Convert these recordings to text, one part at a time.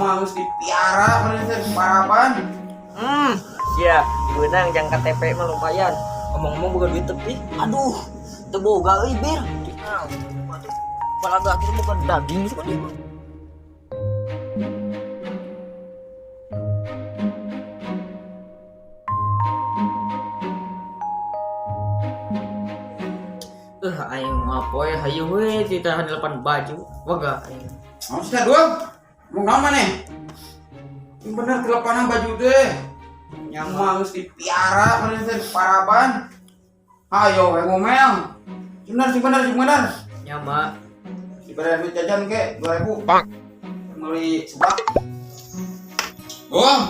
Mah geus dipiara mana teh paraban. Sia, beunang jang KTP mah lumayan. Ngomong-ngomong boga duit tepi. Aduh, teu boga euy bir. Balaga akhirnya bukan daging sih kan. Aing mah poe hayu we ditahan delapan baju. Waga aing. Mau sih dua? Mau naon maneh? Yang bener teleponan baju deh. Yang mah geus dipiara mana teh paraban. Ayo we ngomel. Bener sih bener sih bener. Nyama. Diberi duit jajan ke 2000. Bang. Beli seblak. Bang,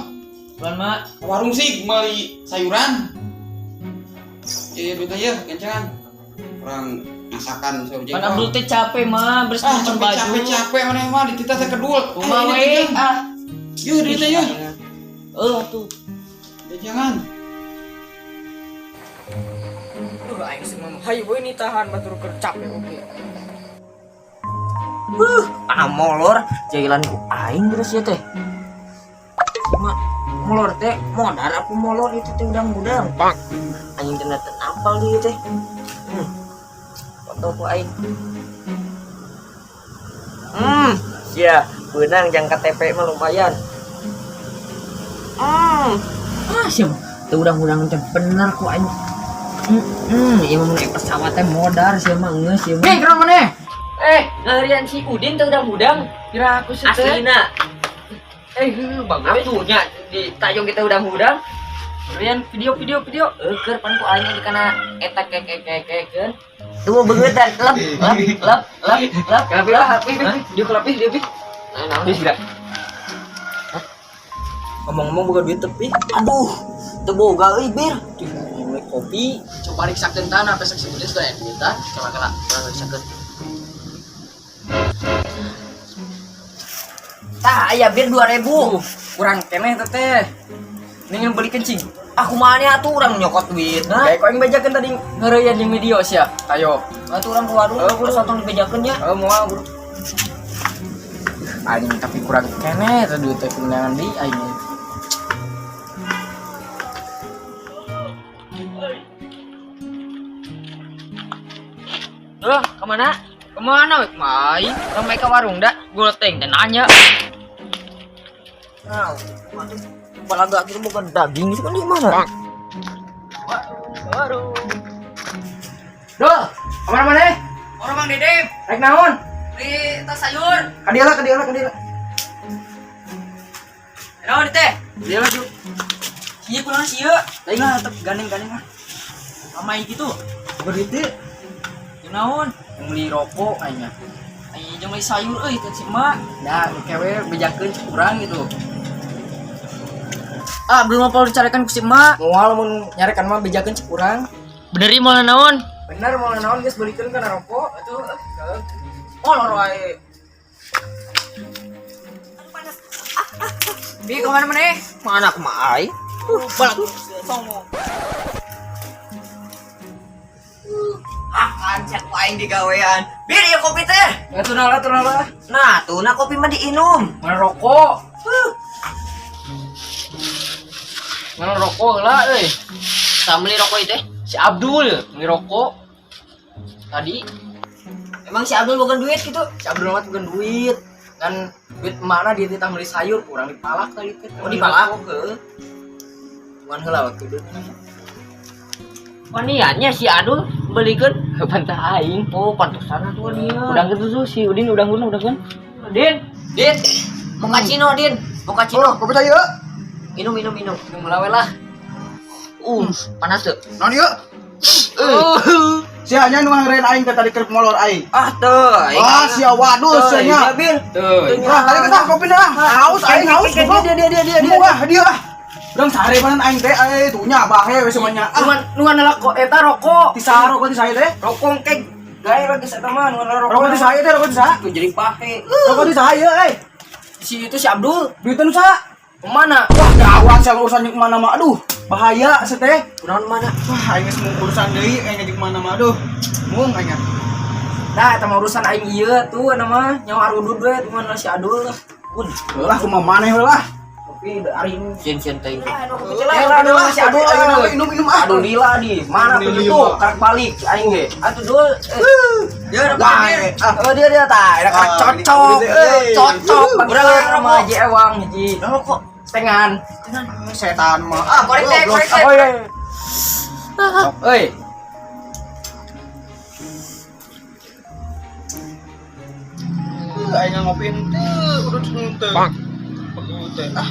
Bulan mak. ke warung sih beli sayuran. Iya duit aja kencangan. Orang masakan sayur Pan jengkol. Abdul teh capek mah beres Ah, nyimpen capek baju. capek capek mana mah di kita teh kedul. Kumaha we ah. Yuk duitnya yuk. Tuh. Jangan. Aing sih mah hayu we ini tahan batur keur capek oge. Ah molor, jailan ku aing terus ya teh. Ma, molor teh modar aku molor itu teh udang-udang. Anjing teh teu nampal dia teh. Foto ku aing. Sia, beunang jang KTP mah lumayan. Ah, sia, teu udang-udang teh bener ku aing. Ieu mah naik pesawat teh modar sia mah geus ieu mah. Hei, kenapa maneh? Ngaharian si Udin teh udang-udang. Kira aku sih teh. Aslina. Heuh, bagus. Atuh nya di tajong kita udang-udang. Rian video video video. Eueur pan ku aing di kana eta kekekekekeun. Tuh beungeut lep lep lep lep lep. Kelapih lah, pi, pi, dia kelapih dia pi. Nah, naon? Dia tidak. Ngomong-ngomong boga duit tepi. Aduh, teu boga euy bir. Beli kopi, coba riksakeun tanah pesek si Udin sudah duit tah. Coba kala, urang riksakeun. Tah aya bir 2000. Kurang keneh teh teh. Ini beli kencing. Aku mana atuh urang nyokot duitna. Kayak kau yang bejakeun tadi ngeureuyaan jeung video sia. Ayo. Atuh urang ke warung, terus otong dibejakeun nya. Oh, moal bro. Anjing tapi kurang keneh teh duit teh kemenangan di aing. Loh, kemana? Kemana, wek, Mai? Sampai ke warung dah, gue teng dan nanya. Nah, balaga akhirnya bukan daging sih kan di mana? Warung. Dol, kemana mana? Orang Bang Dedem, Rek naon? di tas sayur. Kadieu lah, kadieu lah, kadieu lah. Naon teh? Kadieu lah, Ju. Sieu kunaon sieu? Lain lah, tetep gandeng-gandeng lah. Ramai gitu. Duit teu. Jeung naon? Yang beli rokok kayaknya. Aing jeung beli sayur euy teh si emak. Nah, kewe bejakeun cek urang gitu. Ah, belum apa dicarikan ku si emak. Moal mun nyarekan mah bejakeun cek urang. Bener ieu moal naon? Bener moal naon geus beulikeun kana rokok. Atuh, molor wae. Bi kemana maneh? Mana kumaha aing? Balak songong. Akan cek ku aing digawean. Bir ieu kopi teh. Atuh naon atuh naon lah. Nah, tuh nah kopi mah diinum. Mana rokok? Mana rokok lah euy. Sama beli rokok itu. Si Abdul beli rokok. Tadi Emang si Abdul bukan duit gitu? si Abdul mah bukan duit. Kan duit emakna dia titah beli sayur kurang dipalak tadi teh. Oh, dipalak? Heuh. Cuman heula waktu duit. Waniannya si Adul belikeun. Pantah aing. Oh, pantesan atuh dia. Udang gitu tuh si Udin udang gun udang gun. Din, Din, mochaccino Din, mochaccino. Oh, kopi saya. Minum minum minum. minum lawe lah. Panas tuh. Naon ieu? Sia nya nu ngeureun aing teh tadi keur molor aing. Ah tuh. Wah, sia waduh sia nya. Bir. Tuh. Wah, kali kita kopi lah. Haus aing haus. Dia dia dia dia dia. Wah, dia ah. Urang sarebanan aing teh euy tuh nya bahe we semuanya. Ah, Nuan nuan rokok eta rokok. ti saha rokok ti saha teh? Rokok kek gae lagi eta mah nuan rokok. Rokok ti saha teh, rokok ti saha? Tuh jadi pahe. Rokok ti saha ieu euy? Si itu si Abdul Duiteun saha? kemana? Wah, gawat sia urusan jeung mana mah. Aduh, bahaya sia teh. Kunaon mana? Wah, aing geus mau urusan deui aing jeung mana mah. Aduh. Mung aing. Nah, eta mah urusan aing ieu tuh eta mah nyawa arudud we tuh mana si Abdul. Lah kumaha maneh we lah. Tapi ari Sieun-sieun teuing. Ya udah masih aduh ayo minum ah. Aduh lila di mana tuh itu karak balik aing ge. Atuh dul. Ya udah. Oh dia dia tah, ada karak cocok. Cocok Urang sama Haji Ewang hiji. Rokok. Setengan. Setan mah. Ah, Korek teh, korek teh. Oh iya. Euy. Aing ngopi henteu, udah henteu. Perlu teh ah.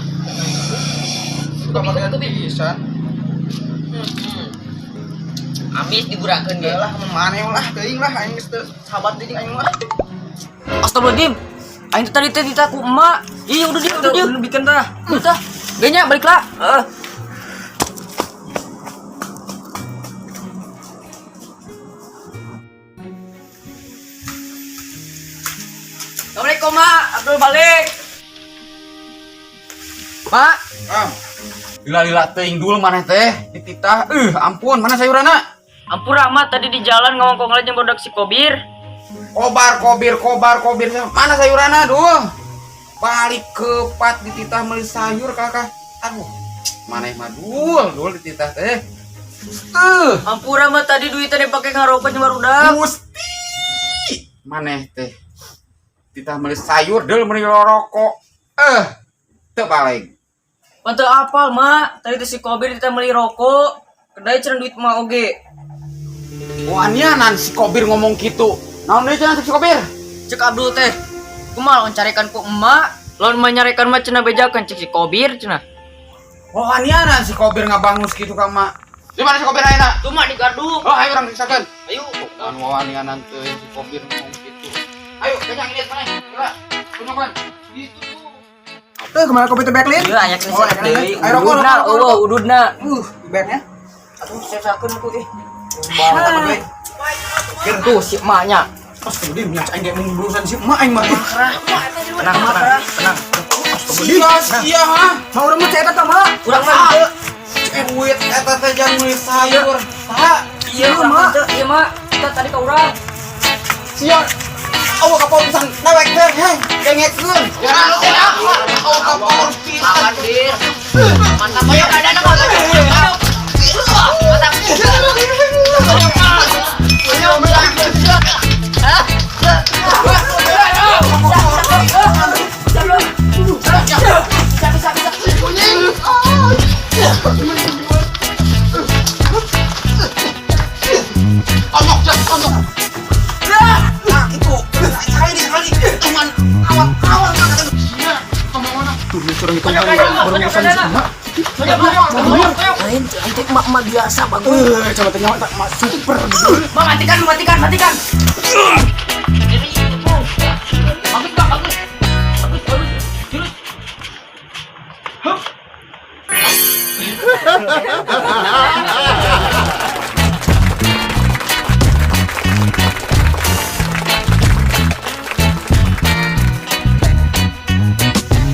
Suka makan pisan. Amis digurakeun ge. Lah maneh lah teuing lah aing geus teu sahabat deui jeung aing lah. Astagfirullahaladzim. Aing teh tadi teh ditah ku emak. Ih, udah dia, udah dia. Bikin tah. Udah. Genya balik lah. Heeh. Assalamualaikum, Mak. Abdul balik. Mak, Ah. Lila-lila teuing dulu maneh teh dititah. Ampun, mana sayuranna? ampura Mak tadi di jalan ngomong konglet jeung produk si Kobir. Kobar kobir kobar kobir mana sayuranna duh. Balik kepat dititah meuli sayur kakak. Aduh, maneh mah dul, dul dititah teh. Tuh, Ampura Mak tadi duitnya dipake ngarokok jeung barudak. Gusti. Maneh teh titah meuli sayur deul meuli rokok. Teu balik. Panteu apal, Mak. Tadi teh si Kobir dititah meuli rokok. Kedai cenah duit mah oge. Wanianan si Kobir ngomong gitu. Naon deui cenah si Kobir? Cek Abdul teh. Kumaha lawan carekan ku emak, lawan manyarekan mah cenah bejakeun cek si Kobir cenah. Wanianan si Kobir ngabangus kitu ka emak. Di mana si Kobir ayeuna? Tuh mak di gardu. Oh, ayo urang siksakeun. Ayo. Kan wawanianan teh si Kobir ngomong gitu. Ayo, kenyang lihat mana? Gila. Tunjukkan. Gitu tuh. Tuh kemana kopi teh backlin? Ieu aya Oh, keun deui. ayo, rokok, Ududna, rokok, rokok. eueuh ududna. Backnya. Atuh sesakeun aku ih. Mantap gue. Tuh si emaknya. Pas kemudian nya aing ge mun urusan si emak aing mah. Tenang, tenang, tenang. Sia sia ha. Mau urang mah cek eta tah, Mak. Urang mah teu. Duit eta teh jang meuli sayur. Saha? Iya, Iya, Mak. Mak. Iya, Mak. Kita tadi ka urang. Sia. Awak kapal pisan dewek teh, heh, dengekeun. Ya, awak kapal pisan. Mantap ayo ada Mak. Mantap. Onok, jak, onok. Nah, itu. Sekali sekali. Cuman awal-awal kata sia. Ngomong Tuh curang itu berurusan si emak. Lain aing teh emak-emak biasa bagus. Coba teh nyawa tak emak super. Mak, matikan, matikan, matikan. Bagus, Pak, bagus. Bagus, bagus. Jurus.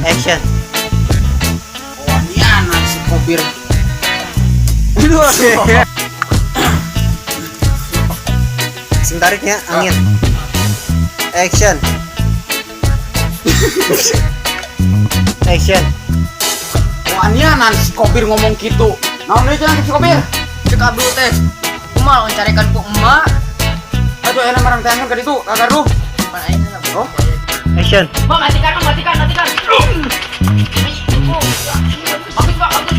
Action. Wanianan si Kobir. Sing tariknya angin. Action. Action. Wanianan si Kobir ngomong gitu. Naon deui cenah si Kobir? Cek Abdul teh. Kumaha lawan carekan ku emak. Aduh, enak marang teangan ka ditu, ka gardu. Pan aing lah. Oh. Action. Mak, matikan, Mak, matikan, matikan. Bagus, Pak, bagus.